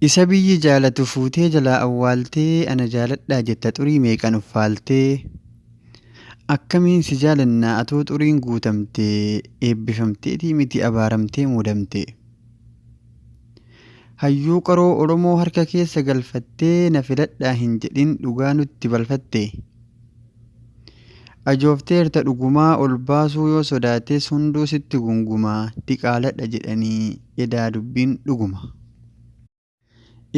Isa biyyi jaalatu fuutee jalaa awwaaltee ana jaaladhaa jetta xurii meeqan uffaaltee. Akkamiin si jaalannaa atuu xuriin guutamte eebbifamteetii miti abaaramtee muudamte. Hayyuu qaroo Oromoo harka keessa galfattee na filadhaa hin jedhin dhugaa nutti balfatte. Ajoofteerta dhugumaa ol baasuu yoo sodaates hunduu sitti gunguma diqaaladha jedhanii edaa dubbiin dhuguma.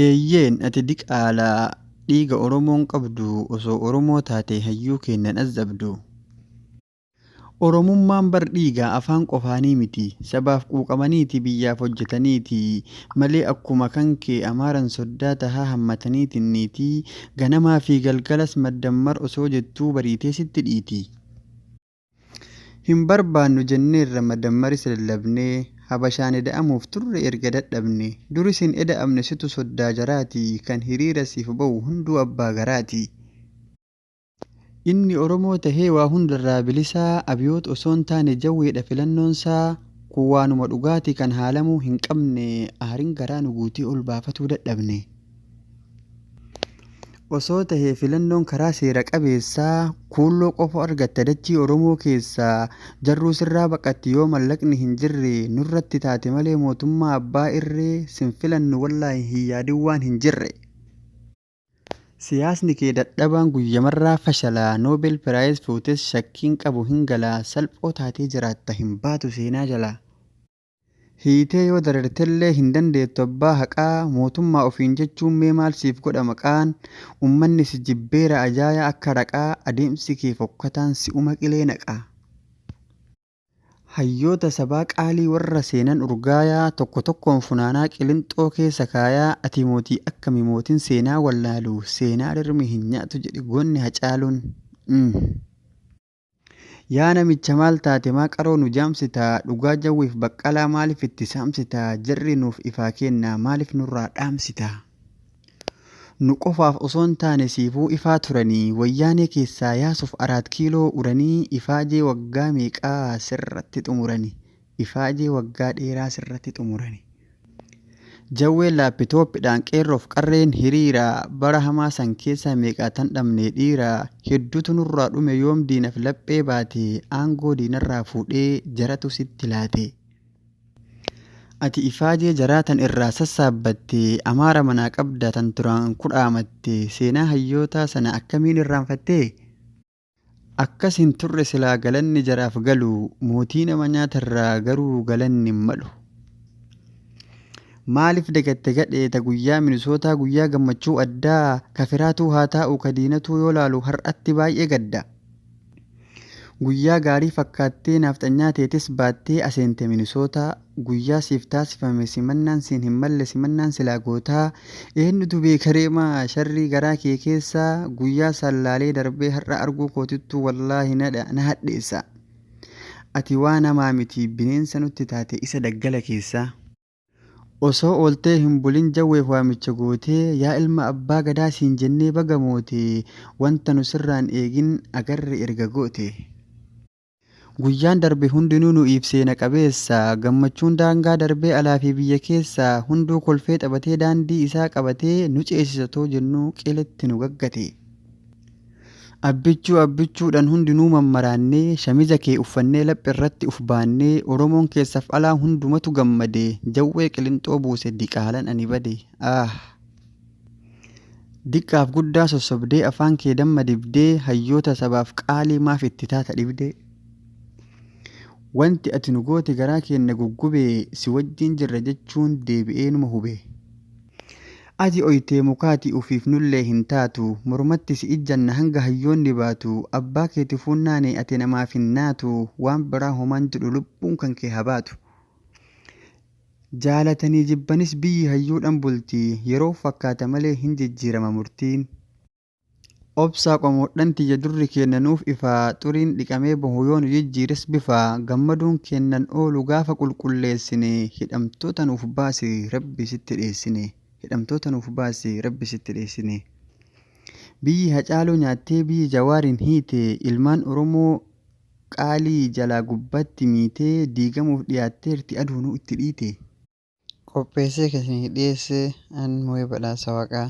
Eeyyeen ati diqaala dhiiga Oromoon qabdu osoo Oromoo taate hayyuu keenna hin azzabdu. Oromummaan bar dhiiga, afaan qofaanii miti. Sabaaf quuqamaniiti, biyyaaf hojjetaniiti malee akkuma kankee Amaaran soddaa tahaa hammataniitiin niitii, ganamaa fi galgalas maddammar osoo jettuu bariitee sitti dhiiti. Hin barbaannu jenneerra madammaris lallabnee, Habashaan eda'amuuf turre erga dadhabne. Duris hin eda'amne situ soddaa jaraati, kan hiriira siif bahu hunduu abbaa garaati. Inni Oromoo tahee waa hundarraa bilisaa Abiyoot osoon taane Jawweedha filannoonsaa Kun waanuma dhugaati kan haalamuu hin qabne Aarin garaa nu guutee ol baafatuu dadhabne. Osoo tahee filannoon karaa seera qabeessaa Kuulloo qofa argatta dachii Oromoo keessaa Jarruu sirraa baqatti yoo mallaqni hin jirre Nurratti taate malee mootummaa abbaa irree Sin filannu wallaahi hin yaadin waan hin jirre. Siyaasni kee dadhabaan guyyamarraa fashala Nobel Prize fuutes shakkiin qabu hin gala Salphoo taatee jiraatta hin baatu seenaa jalaa. Hiitee yoo darartellee hin dandeettu abbaa haqaa Mootummaa ofiin jechuun mee maal siif godha maqaan Ummanni si jibbeera ajaayaa akka raqaa Adeemsi kee fokkataan si'uma qilee naqa. Hayyoota sabaa qaalii warra seenan urgaayaa Tokko tokkoon funaanaa qilinxoo keessa kaayaa Ati mootii akkami mootin seenaa wallaalu Seenaa rirmi hin nyaatu jedhe goonni Hacaaluun. Yaa namicha maal taate maa qaroo nu jaamsita Dhugaa Jawweef Baqqalaa maalif itti saamsita Jarri nuuf ifaa keennaa maalif nurraa dhaamsita. Nu qofaaf osoo hin taane siifuu ifaa turanii Wayyaanee keessaa yaasuuf Araat Kiiloo uranii Ifaajee waggaa meeqaa sirratti xumurani Ifaajee waggaa dheeraa sirratti xumurani. Jawween laappitooppidhaan qeerroof qarreen hiriira Bara hamaa san keessa meeqaatan dhabne dhiira Hedduutu nurraa dhume yoom diinaf laphee baate Aangoo diinarraa fuudhee jaratu sitti laate. Ati ifaajee jaraa tan irraa sassaabbatte, Amaara manaa qabda tan duraan kudhaamatte, seenaa hayyootaa sana akkamiin irraanfattee? Akkas hin turre silaa galanni jaraaf galu, mootii nama nyaatarraa garuu galanni hin malu. Maalif dagatte gadhee ta guyyaa Minisootaa guyyaa gammachuu addaa, ka firaatuu haa taa'u ka diinatuu yoo laalu har'atti baay'ee gadda. Guyyaa gaarii fakkaattee naafxanyaa teetis baattee aseente Minisootaa Guyyaa siif taasifame simannaan siin hin malle simannaan silaa gootaa Eennutu beekaree maa sharrii garaa kee keessaa Guyyaa san laalee darbee har'a arguu kootittuu wallaahi na hadheessa Ati waa namaa miti bineensa nutti taate isa daggala keessaa. Osoo ooltee hin bulin Jawweef waamicha gootee Yaa ilma abbaa gadaa siin jennee baga moote Wanta nu sirraan eegin agarre erga goote. Guyyaan darbe hundinuu nu'iif seena qabeessa Gammachuun daangaa darbee alaa fi biyya keessa Hunduu kolfee taphatee daandii isaa qabatee Nu ceesisa too jennuu qiletti nu gaggate. Abbichuu abbichuudhan hundinuu mammaraannee Shamiza kee uffannee lapherratti uf baannee Oromoon keessaf alaa hundumatu gammade Jawwee qilinxoo buuse diqaalan ani bade Aah! Diqqaaf guddaa sossobdee afaan kee damma dibdee Hayyoota sabaaf qaalii maaf itti taata dhibdee Wanti ati nu goote garaa keenna guggube Si wajjiin jirra jechuun deebi'ee numa hube. Ati oytee mukaati ufiif nullee hin taatu Mormatti si ijjanna hanga hayyoonni baatu Abbaa keetifuu hin naane ati namaaf hin naatu Waan biraa homaan jedhu lubbuun kan kee haa baatu Jaalatanii jibbanis biyyi hayyuudhan bulti Yeroof fakkaata malee hin jijjiirama murtiin. Obsaa qomoodhan tiyya durri keenna nuuf ifa Xuriin dhiqamee bahu yoo nu jijjiires bifa Gammaduun keennan oolu gaafa qulqulleessine Hidhamtoota nuuf baasi Rabbi sitti dheessine Hidhamtoota nuuf baasi Rabbi sitti dheessine Biyyi Hacaaluu nyaattee biyyi Jawaariin hiite Ilmaan Oromoo qaalii jalaa gubbaatti miitee Diigamuuf dhiyaatteerti aduunuu itti dhiite. Qopheessee kan isinii dhiyeesse an Moo'ee Badhaasa Waaqaa.